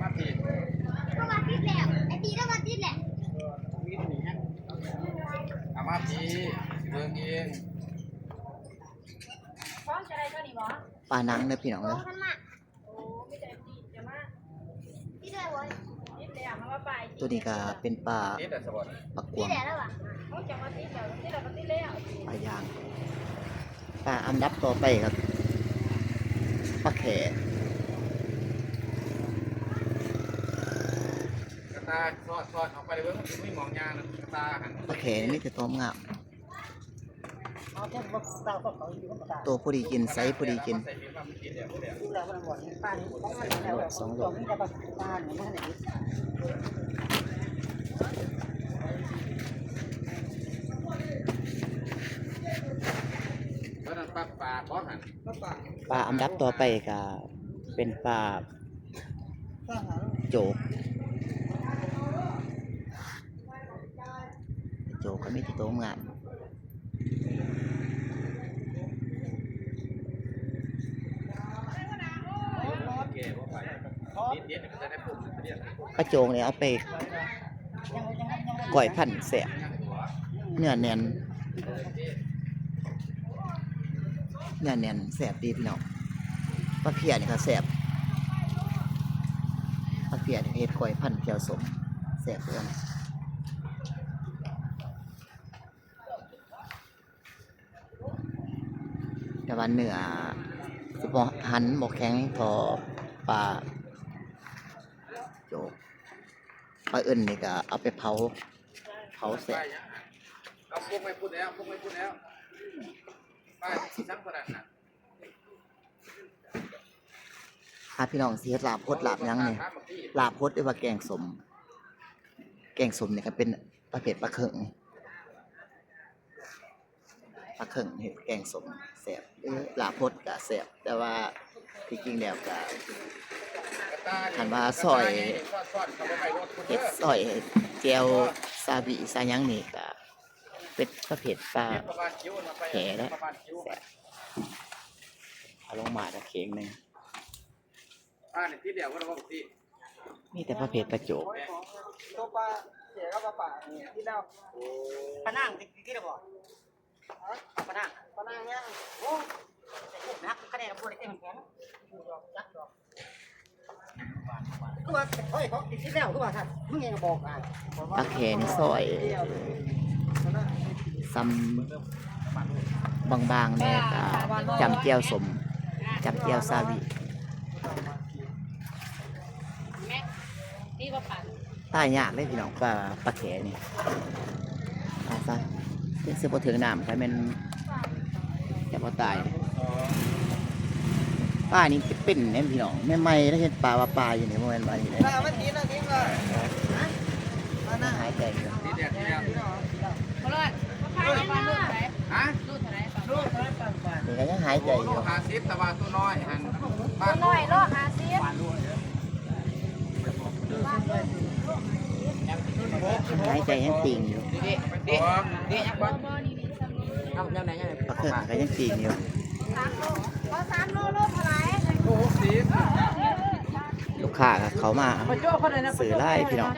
ມາພີ້ ກໍວ່າຕິດແລ້ວ ໄອ້ຕີກໍວ່າຕິດແຫຼະ ເອົາມາພີ້ ເບິ່ງເອງ ປາໜັງເດີພີ່ນ້ອງເດີ. ໂອ້ ມີແຕ່ທີ່ຈະມາ ໂຕນີ້ກໍເປັນປາ ປາກວາງ ປາຢ່າງ ປາອັນດັບຕໍ່ໄປກໍປາແຂ້ ກະຕ່າສອດ ສອດອອກໄປເບິ່ງ ມັນຊິມີໝ່ອງຍ່າງນະ ກະຕ່າຫັ້ນ ປາແຂ້ນີ້ມີແຕ່ໂຕງາມ. ໂຕພໍດີກິນ ໄຊພໍດີກິນ ໂລກສອງໂລກ. ປາອັນດັບຕໍ່ໄປກະເປັນປາໂຈກ ໂຈກກໍມີແຕ່ໂຕງາມ. ປາໂຈກນີ້ເອົາໄປກ້ອຍພັນແຊບ ເນື້ອແໜ້ນ ເນື້ອແໜ້ນແຊບດີພີ່ນ້ອງ. ປາເພຍນີ້ກໍແຊບ ປາເພຍນີ້ເຮັດກ້ອຍພັນແຈ່ວສົ້ມ ແຊບເດ້. ແຕ່ວ່າເນື້ອຊິບໍ່ຫັນບໍ່ແຂງທໍ່ປາໂຈກ. ປາເອີ້ນນີ້ກໍເອົາໄປເຜົາ ເຜົາແຊບ. ເອົາປຸກໄວ້ພຸ້ນແລ້ວ ປຸກໄວ້ພຸ້ນແລ້ວ ປ້າຊິສັ່ງເທົ່ານັ້ນນະ. ອ່າ ພີ່ນ້ອງຊິເຮັດລາບຫົດລາບຫຍັງນີ້ ລາບຫົດ ຫຼືວ່າແກງສົ້ມ. ແກງສົ້ມນີ້ກໍເປັນປະເພດປາເຄິ່ງ ປາເຄິ່ງເຮັດແກງສົ້ມແຊບ ຫຼືລາບຫົດກໍແຊບ ແຕ່ວ່າທີ່ຈິງແລ້ວກໍ ຄັນວ່າຊອຍ ເຮັດຊອຍແຈ່ວຊາບີຊາຫຍັງນີ້ກໍເປັນປະເພດປາແຫ່ແຫຼະ ແຊບ. ເອົາລົງມາຈັກເຄງໜຶ່ງ. ປານີ້ຕິດແລ້ວບໍ່ໄດ້ບໍ່ຕິດ ມີແຕ່ປະເພດປາໂຈກ. ໂຕປາເສຍກັບປາປ່ານີ້ຕິດແລ້ວ. ປານາງຕິດ ຕິດແລ້ວບໍ່? ຮະ? ປານາງ ປານາງຍັງ. ໂອ້ ແຕ່ໂຄກໜັກ ຄະແນນບໍ່ໄດ້ເຕັມແຂນ ຢູ່ດອກ ຈັກດອກ. ຄືວ່າ ເອີຍ ເຂົາຕິດແລ້ວ ຄືວ່າຊັ້ນ ມຶງຍັງບອກອ່າ ປາແຂ້ນີ້ຊອຍ ຊຳບາງໆແດ່ ກະຈ້ຳແຈ່ວສົ້ມ ຈ້ຳແຈ່ວຊາວີ. ຕາຍຍາກເດ້ພີ່ນ້ອງ ປາ ປາແຂ້ນີ້ ຕາຍຊະ ເຖິງຊິບໍ່ເຖິງນ້ຳ ກະແມ່ນຈະບໍ່ຕາຍ. ປານີ້ເປັນແນ່ພີ່ນ້ອງ ໃໝ່ໆ ໄດ້ເຫັນປາວ່າປາຢູ່ນີ້ ບໍ່ແມ່ນວ່ານີ້ເດ້. ຫາຍໃຈຢູ່ ບໍ່ລອດ ປາຍັງລອດ ຮະ ລູກເທົ່າໃດ ລູກເທົ່າໃດ ນີ້ກໍຍັງຫາຍໃຈຢູ່ ໂລຫ້າສິບ ແຕ່ວ່າໂຕນ້ອຍຫັ້ນ ໂຕນ້ອຍໂລຫ້າສິບ ຫາຍໃຈຍັງຕີງຢູ່ ປາເຄິ່ງກໍຍັງຕີງຢູ່ ສາມໂລ ເອົາສາມໂລ ໂລເທົ່າໃດ ລູກຄ້າກໍເຂົ້າມາຊື້ຫຼາຍພີ່ນ້ອງ.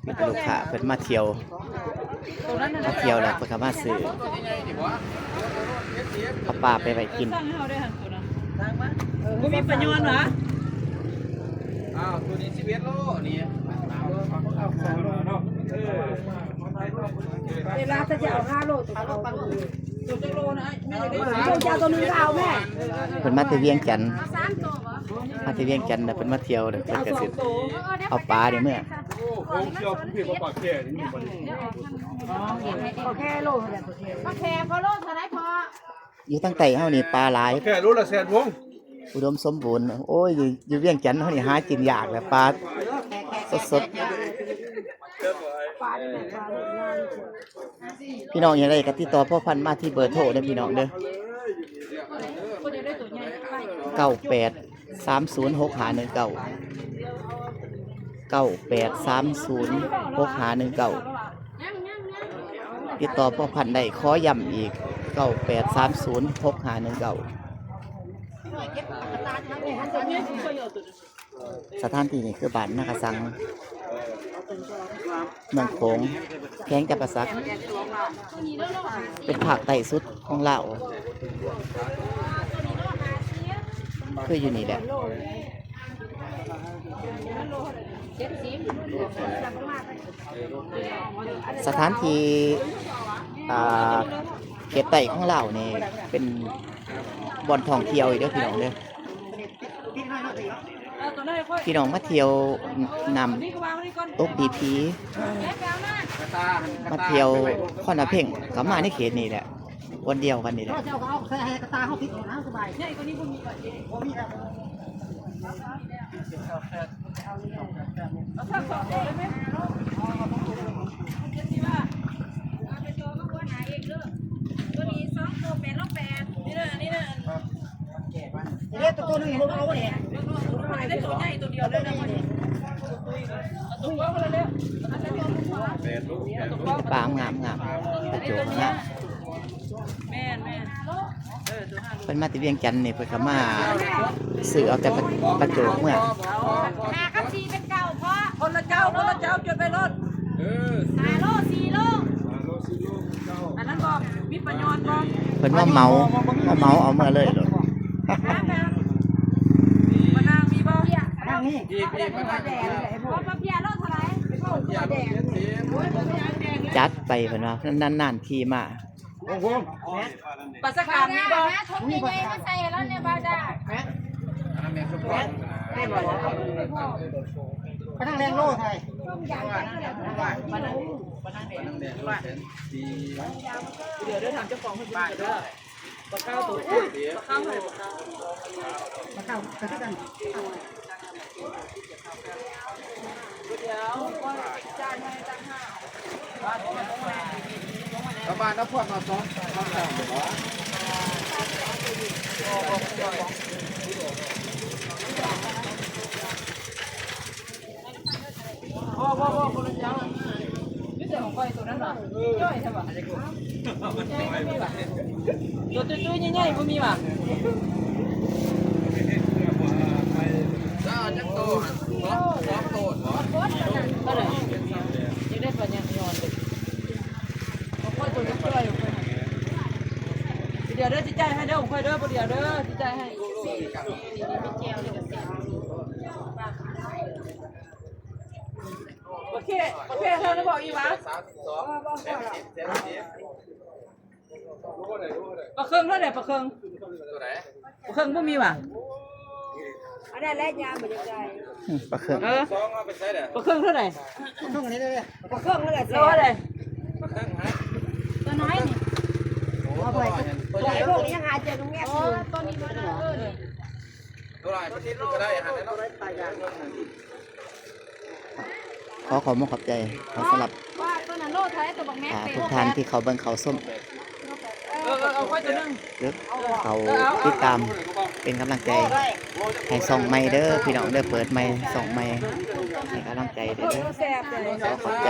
ມີແຕ່ລູກຄ້າເພິ່ນມາທ່ຽວ ມາທ່ຽວແລ້ວເພິ່ນກໍມາຊື້ ເອົາປາໄປໄວ້ກິນ. ບໍ່ມີປາຍອນຫວາ? ອ້າວ ໂຕນີ້ສິບເອັດໂລນີ້ ເວລາຈະເອົາຫ້າໂລ ໂຕເຈົ້າໂຕໜຶ່ງກໍເອົາແມ່. ເພິ່ນມາແຕ່ວຽງຈັນ ມາແຕ່ວຽງຈັນ ແລ້ວເພິ່ນມາທ່ຽວ ແລ້ວເພິ່ນກໍຊິເອົາປານີ້ເມືອ. ໂອ້ ຂອງເຈົ້າຜູ້ເພິ່ນວ່າປາແຂ້ນີ້ ປາແຂ້ໂລເທົ່າໃດ ປາແຂ້ພໍໂລເທົ່າໃດພໍ່? ຢູ່ທາງໃຕ້ເຮົານີ້ປາຫຼາຍ ປາແຂ້ໂລລະແສນວົງ ອຸດົມສົມບູນ. ໂອ້ຍ ຢູ່ ຢູ່ວຽງຈັນເຮົານີ້ຫາກິນຍາກແຫຼະ ປາສົດໆ. ພີ່ນ້ອງຢາກໄດ້ກໍຕິດຕໍ່ພໍ່ພັນມາທີ່ເບີໂທເດີພີ່ນ້ອງເດີ ເກົ້າແປດ ສາມສູນ ຫົກຫ້າໜຶ່ງເກົ້າ ເກົ້າແປດ ສາມສູນ ຫົກຫ້າໜຶ່ງເກົ້າ. ຕິດຕໍ່ພໍ່ພັນໄດ້ ຂໍຢ້ຳອີກ ເກົ້າແປດ ສາມສູນ ຫົກຫ້າໜຶ່ງເກົ້າ. ສະຖານທີ່ນີ້ຄືບ້ານນາກະສັງ ເມືອງໂຂງ ແຂວງຈຳປາສັກ ເປັນພາກໃຕ້ສຸດຂອງລາວ ຄືຢູ່ນີ້ແຫຼະ. ສະຖານທີ່ ອ່າ ເຂດໃຕ້ຂອງລາວນີ້ ເປັນບ່ອນທ່ອງທ່ຽວອີກເດີພີ່ນ້ອງເດີ. ພີ່ນ້ອງມາທ່ຽວນ້ຳຕົກດີພີ ມາທ່ຽວຄອນອາເພັງ ກໍມາໃນເຂດນີ້ແຫຼະ ບ່ອນດຽວກັນນີ້ແຫຼະ. ປາງາມໆ ປາໂຈງງາມ. ເພິ່ນມາແຕ່ວຽງຈັນນີ້ ເພິ່ນກໍມາຊື້ເອົາແຕ່ປາ ປາໂຈງເມືອ. ຫ້າກັບສີ່ເປັນເກົ້າ ເພາະ ຄົນລະເຈົ້າ ຄົນລະເຈົ້າ ຈົດໄວ້ໂລດ. ເອີ ຫ້າໂລ ສີ່ໂລ ຫ້າໂລ ສີ່ໂລ ເຈົ້າ ອັນນັ້ນບໍ່ ມີປາຍອນບໍ່? ເພິ່ນມາເໝົາ ມາເໝົາເອົາເມືອເລີຍໂລດ. ມານາງມີບໍ່? ນາງນີ້ ອີກ ອີກ ມານາງ ບໍ່ ປາເພຍໂລເທົ່າໃດ? ຈັດໄປ ເພິ່ນວ່າ ນານໆທີມາ. ປາສະການມີບໍ່? ຫາຖົງໃຫຍ່ໆມາໃສ່ໃຫ້ລາວແດ່ ບ່າວດາ. ປານັງແລງໂລໃສ່ ດຽວເດີ ຖາມເຈົ້າຂອງເພິ່ນເດີ. ປາເຂົ້າໂຕ ອຸ້ຍ ປາເຂົ້າເລີຍ ປາເຂົ້າ ປາເຂົ້າ ປາເຂົ້າຄືກັນ. ປະມານເອົາພວກມາສອງ ສອງສາມ ບໍ່ ບໍ່ ບໍ່ ບໍ່ ຄົນລະເຈົ້າ. ມີແຕ່ຂອງຂ້ອຍໂຕນັ້ນຫວາ? ຈ້ອຍແທ້ຫວາ? ໂຕຕຸ້ຍໆ ໃຫຍ່ໆ ບໍ່ມີຫວາ? ເຈົ້າຈັກໂຕຫັ້ນ? ສອງ ສອງໂຕບໍ? ເທົ່າໃດ? ຍັງໄດ້ປາຍັງຍອນເດ້. ຂອງຂ້ອຍໂຕຈ້ອຍໆ ດຽວເດີ ຊິຈ່າຍໃຫ້ເດີ ຂອງຂ້ອຍເດີ ບໍ່ດຽວເດີ ຊິຈ່າຍໃຫ້. ໂອເຄ ໂອເຄ ເທົ່ານັ້ນບໍ່ອີກຫວາ? ປາເຄິ່ງເທົ່າໃດ? ປາເຄິ່ງ ປາເຄິ່ງບໍ່ມີຫວາ? ອັນນັ້ນແຫຼະ ຍາມບໍ່ຢາກໄດ້. ອືມ ປາເຄິ່ງ ເອີ ປາເຄິ່ງເທົ່າໃດ? ປາເຄິ່ງອັນນີ້ເດ້ ປາເຄິ່ງນັ້ນແຫຼະ ໂລເທົ່າໃດ? ປາເຄິ່ງຮະ ຕົວນ້ອຍນີ້ ໂອ້ ເອົາໄປ ຕົວໃຫຍ່ ໂຕໃຫຍ່ພວກນີ້ຍັງຫາເຈົ້າລຸງແງບຢູ່. ໂອ້ ຕົວນີ້ບໍ່ໄດ້ ເອີ ຕົວໃຫຍ່ ຕົວໃຫຍ່ກໍໄດ້ ຫາໄດ້ເນາະ. ຂໍຂອບມຸກຂອບໃຈ ຂໍສຳລັບ ວ່າຕົວນັ້ນໂລເທົ່າໃດ ຕົວບັກແມັກ ອ່າ ເປັນ ທຸກທ່ານທີ່ເຂົ້າເບິ່ງເຂົ້າຊົມ ເອີ ເອີ ເອົາໄວ້ຕົວໜຶ່ງ ຫຼືເຂົ້າຕິດຕາມເປັນກຳລັງໃຈໃຫ້ຊ່ອງໃໝ່ເດີພີ່ນ້ອງເດີ ເປີດໃໝ່ ຊ່ອງໃໝ່ ໃຫ້ກຳລັງໃຈເດີ. ຂໍຂອບໃຈ.